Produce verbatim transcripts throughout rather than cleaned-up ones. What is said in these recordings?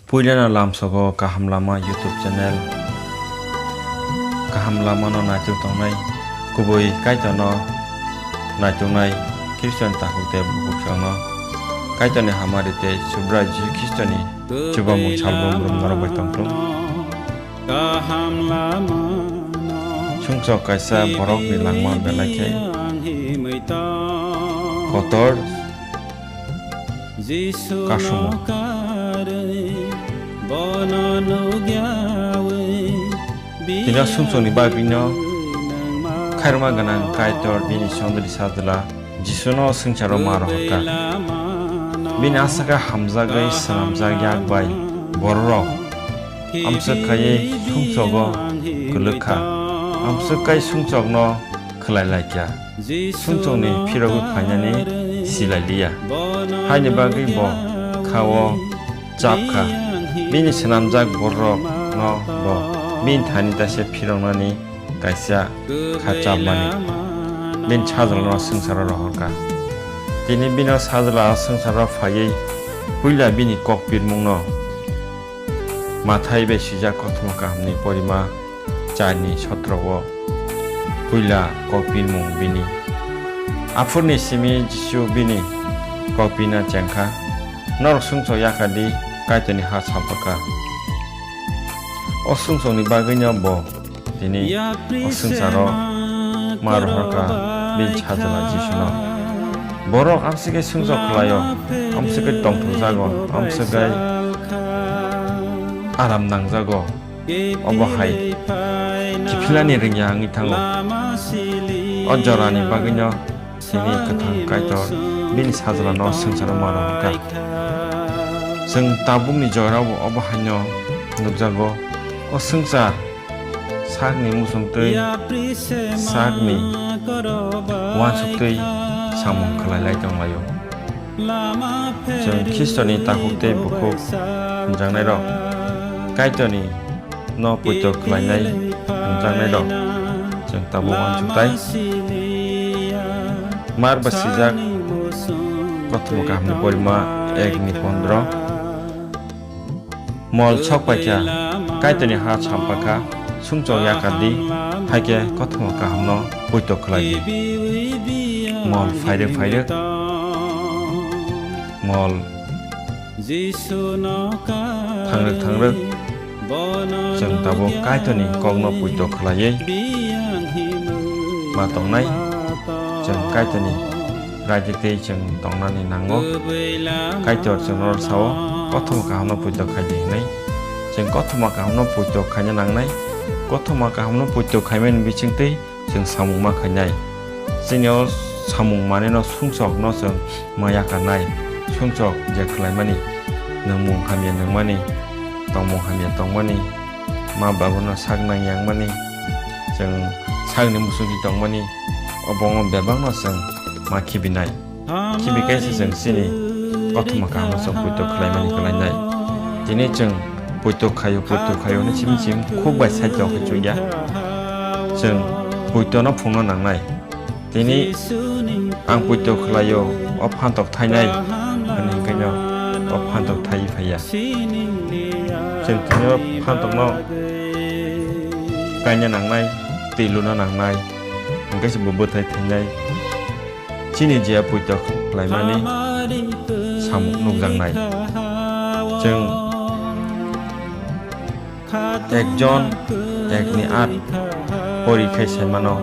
Puilano lamsogo Kaham Lama YouTube channel. Kaham Lamano naituk tongnai, kubui Kaitorno naituknai Khristian takhuk tei bukhuk songno Kaitorni hamari tei Subrai Jisu Khristoni chubamung salbrum brum norok bai tongthung. Sumsok kaisa borokni langma belai khe kotor, kasumo. Tini o sumsokni bagwino khairokma gwnang Kaitor bini sondri sajla Jisuno swngcharo ma rohorkha. Bini aswk khe hamjagwi swnamjak yak bai bororok amswk khaiwi sumsogo kwlwkha, amswk khai sumsokno khwlai lai kha. Sumsokni phirogwi phainani silai liya. Haini bagwi bo kha-o chap kha. Bini swnamjak bororokno bo bini thani taisa phiroknani kaisa kha chapmani. Bini sajlano swngcharo rohorkha. Tini bini sajla swngcharo phaiwi puila bini kok pirmungno Mathai bai swijak kothoma kahamni porima charni sotro o puila kok pirmung bini. Aphurni simi Jisu bini kok pina chengkha, "Norok sumsok yakar di, Kaitorni ha sampakha." O sumsokni bagwino bo tini o swngcharo ma rohorkha bini sajla Jisuno. Borok amswk khe sumsok khlaio, amswk khe tongthokjago, amswk khe aram nangjago. Obo hai kiphilani rwngya wngwi thango. O jorani bagwino Chini kwthang Kaitor bini sajlano swngcharo ma rohorkha. Chwng tabukni jorao bo obo haino nukjago, o swngchar sakni muchungtwi, sakni uansuk twi samung khlai lai tong laio. Chwng Khristoni takhuk tei bukhuk hwnjaknairok Kaitorni no poito khlainai hwnjaknai rok chwng tabuk uansuk tai. Mar ba swijak kothoma kahamni porima ek ni pondro. Mol sok paikha, Kaitorni ha sampakha, sumsok yakar di, hai khe kothoma kahamno poito khlai di. Mol phairwk phairwk, mol thangrwk thangrwk, chwng tabuk Kaitorni kokno poito khlaiwi ma tongnai. Chwng Kaitorni raida twi chwng tongnani nango. Kaitor chwngno sao, kothoma kahamno poito khai di hwnwi. Chwng kothoma kahamno poito khaina nangnai. Kothoma kahamno poito khaimani bisingtwi chwng samung ma khainai. Chini o samung manwino sumsokno chwng ma yakarnai. Sumsok je khlaimani, nwngmung hamya nungmani, tongmung hamya tongmani, ma babuno sak nang yangmani, chwng sakni muchungtwi tongmani, obo wng bebakno chwng ma khibinai. Khibi kaisa chwng chini kothoma kahamno chwng poito khlaimani khlainai. Tini chwng poito khaio, poito khaio hwnwi chini chwng khuk bai saichok khe chukya. Chwng poitono phungna nangnai. Tini ang poito khlaio, o phantok thainai, hwnwi hwnkhe no o phantok thaiwi phaiya. Chwng tini o phantokno kaina nangnai, twi luna nangnai, hwnkhe se bo bwthai thainai. Chini je poito khlaimani samung nukjaknai. Chwng ekjon ekni at pori khai saimano.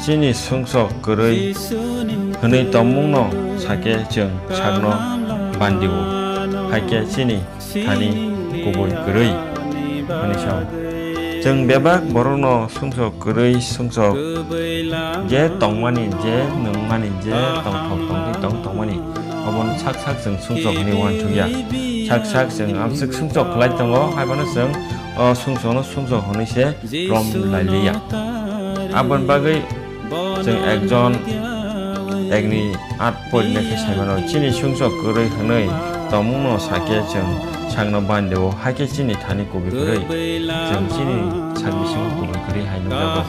Chini sumsok kwrwi hwnwi tongmungno sakhe chwng sakno bandio, hai khe chini thani kubui kwrwi hwnwi sao. Chwng bebak borokno sumsok kwrwi sumsok je tongmani, je nungmani, je tongthok tongthai tong tongmani, obono sak sak chwng sumsok hwnwi uansukya. Sak sak chwng amswk sumsok khlai tongo, haiphano chwng o sumsokno sumsok hwnwi se rom lai liya. Aboni bagwi chwng ekjon ekni at porinai khe saimano, chini sumsok kwrwi hwnwi tongmungno sakhe chwng sakno bandio, hakhe chini thani kubui kwrwi chwng chini sak bisingo kubui kwrwi hai nukjago.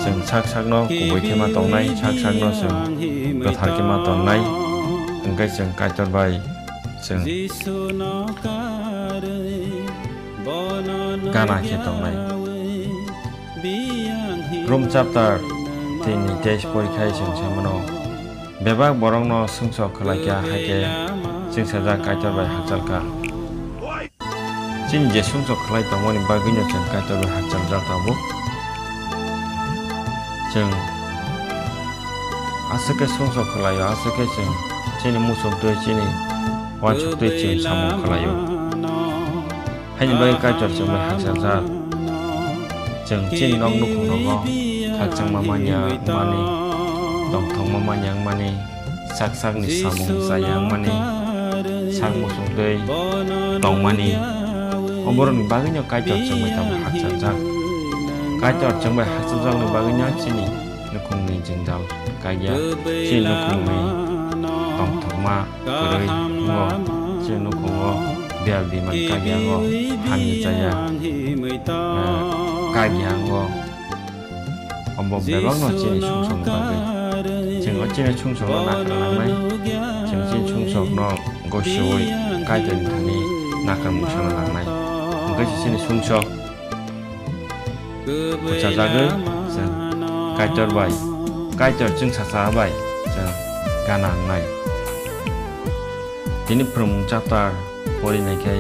Chwng sak sakno kubui khe ma tongnai, sak sakno chwng kwthar khe ma tongnai, hwnkhe chwng Kaitor bai Chwng gana khe tongnai. Rom chapter tini tei porikhai chwng samano, bebak borokno sumsok khlai kha, hai khe chwngsajak Kaitor bai hakchal kha. Chini je sumsok khlai tongmani bagwino chwng Kaitor bai hakchaljak tabuk. Chwng aswk khe sumsok khlaio, aswk khe chwng chini muchung twi, chini uansuk twi chwng samung khlaio. Haini bagwi Kaitor chwng bai hakchaljak. Chwng chini nok nukhung rogo khakchangma manya wngmani, tongthokma manya wngmani, sak sakni samung chaya wngmani, sak muchung twi tongmani, oborokni bagwino Kaitor chwng bai tamo hakchaljak. Kaitor chwng bai hakchaljakni bagwino chini nukhungni jwngjal kaiya, chini nukhungni tongthokma kwrwi wngo, chini nukhungo biyal biman kaiya wngo, hamya chaya, eh, kaiya wngo. Obo bebakno chini sumsokni bagwi. Chwng o chini sumsokno nakarna nangnai. Chwng chini sumsokno gosiwi Kaitorni thani nakarmung sana nangnai. Hwnkhe se chini sumsok bwchajagwi chwng Kaitor bai, Kaitor chwngsacha bai chwng gana wngnai. Tini Phrwngmung chapter porinai khe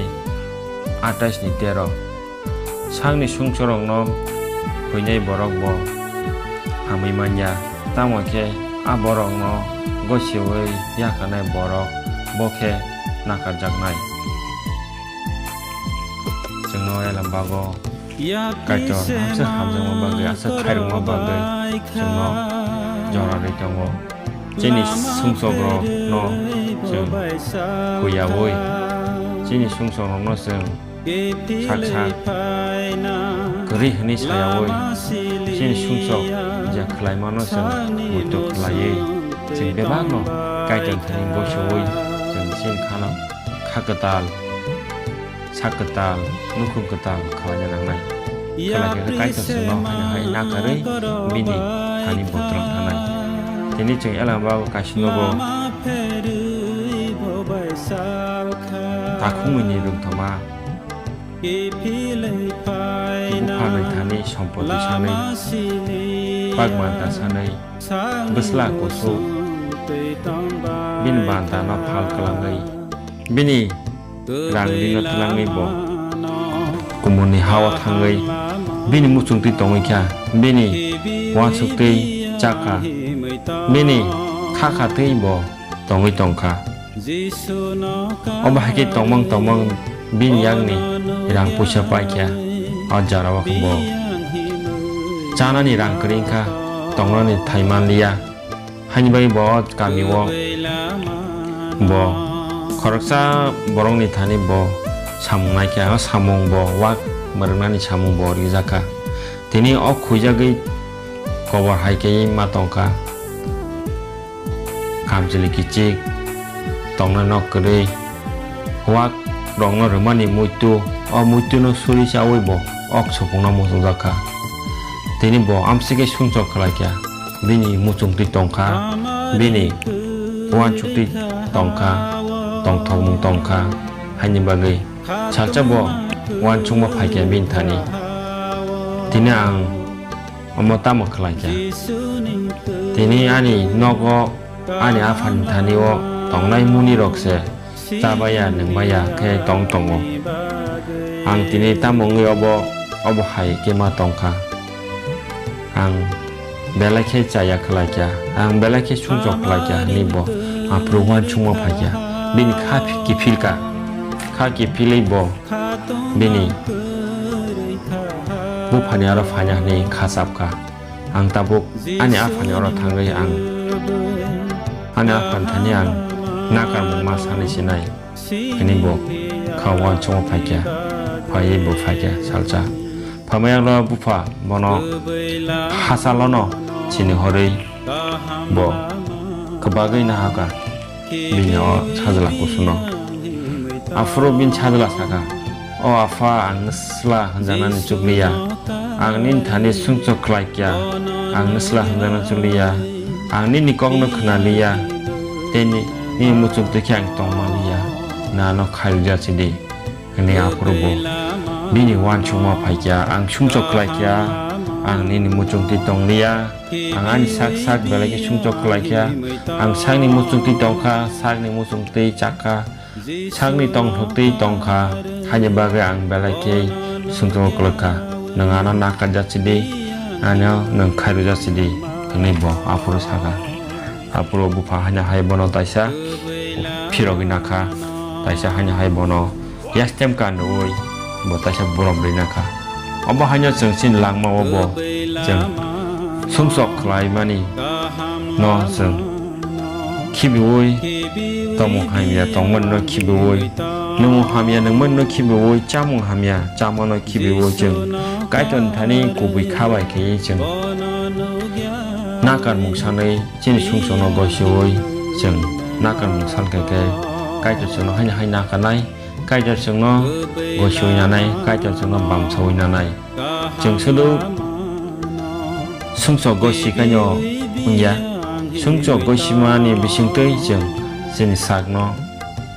atais ni tero. Sakni sumsokrokno huinai borok bo hamwi manya, tamo khe a borokno gosiwi yakarnai borok bo khe nakarjaknai. Chwngno elem bago Kaitor aswk hamjakma bagwi, aswk khairokma bagwi chwngno jora rwi tongo. Chini sumsokrokno chwng huiyaui, chini sumsokrokno chwng sak sak kwrwi hwnwi sayaui, chini sumsok je khlaimano chwng muitu khlaiwi, chwng bebakno Kaitor thani gosiui, chwng chini khano kha kwtal, sak kwtal, nukhung kwtal khlaina nangnai. Khlai khe Kaitor chwngno haino hai nakarwi bini thani botrom thanai. Tini chwng elem bago kaisa nogo takhumwini rwngthoma, bupha bai thani sompoti sanwi, bagmanta sanwi, bwsla kusu bini bantano phal kwlangwi, bini rang rino twlangwi bo kumuni ha-o thangwi bini muchungtwi tongwi kha, bini uansuk twi cha kha, bini kha kha twi bo tongwi tong kha. Omo hai khe tongmang tongmang bini yakni rang puisa pai kha, o jora o khe bo chanani rang kwrwi wng kha, tongnani thai man liya. Haini bagwi bo o kami o bo khoroksa borokni thani bo samung nai kha, o samung bo wak mwrwknani samung bo rijak kha. Tini o khuijagwi kobor hai khe ma tong kha. Kamchwlwi kichik tongnai nok kwrwi. Wak rokno rwmani muitu, o muituno suri chaui bo ok supungno muchungjak kha. Tini bo amsike sumsok khlai kha, bini muchungtwi tong kha, bini uansukti tong kha, tongthokmung tong kha, haini bagwi salsa bo uansukma phai kha bini thani. Tini ang omo tamo khlai kha? Tini ani nogo ani aphani thani o tongnai muni rok se chabaya, nungmaya khe tong tongo. Ang tini tamo wngwi obo, obo hai khe ma tong kha? Ang belai khe chaya khlai kha, ang belai khe sumsok khlai kha, hwnwi bo aphuru uansukma phai kha. Bini kha kiphil kha, kha kiphilwi bo bini buphani aro phaina hwnwi kha chap kha. Ang tabuk ani aphani oro thangwi ang ani aphani thani ang nakarmung ma sanwi sinai, hwnwi bo kha uansukma phai kha, phaiwi bo phai kha salsa. Phaima yakno bupha bono hachalono sini horwi bo kwbagwi nahakha bini o sajla kusuno. Aphuru bini sajla sakha, "O apha, ang nwsla hwnjaknani chukliya. Ang nini thani sumsok khlai kha, ang nwsla hwnjaknani chukliya. Ang nini kokno khna liya, tei ni, nini muchungtwi khe ang tongma liya." nano khairokjak sidi, hwnwi aphuru bo bini uansukma phaikha, ang sumsok khlaikha, ang nini muchungtwi tongliya, ang ani sak sak belai khe sumsok khlaikha, ang sakni muchungtwi tongkha, sakni muchungtwi chakha, sakni tongthok twi tongkha, haini bagwi ang belai khe sumsok khlaikha, nwng ano nakarjak sidi, ano nwng khairokjak sidi, hwnwi bo aphuru sakha. Aphuru bupha haino hai bono taisa phirogwi nakha, taisa haino hai bono yastem kanwi bo taisa borom rwi nakha. Obo haino chwng chini langmao bo chwng sumsok khlaimani no chwng khibiui, tongmung hamya tongmani no khibiui, nwngmung hamya nungmani no khibiui, chamung hamya chamano khibiui chwng Kaitorni thani kubui kha bai khe chwng nakarmung sanwi chini sumsokno goisiui chwng nakarmung san khe khe Kaitor chwngno haino hai nakarnai, Kaitor chwngno goisiui nanai, Kaitor chwngno bamsaui nanai. Chwng sudu sumsok gosi kaino wngya, sumsok gosimani bisingtwi chwng chini sakno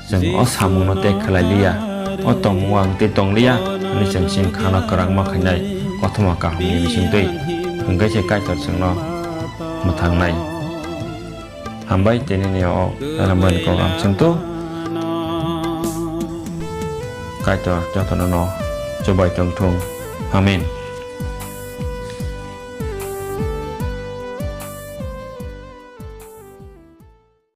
chwng o samungno tei khlai liya, o tongmung ang tei tong liya, hwnwi chwng chini khano kwrangma khainai kothoma kahamni bisingtwi, hwnkhe se Kaitor chwngno mwthangnai. Hambai tini ni o elembani kok ang chwngtu Kaitor jotono no chubai tongthung. Amen.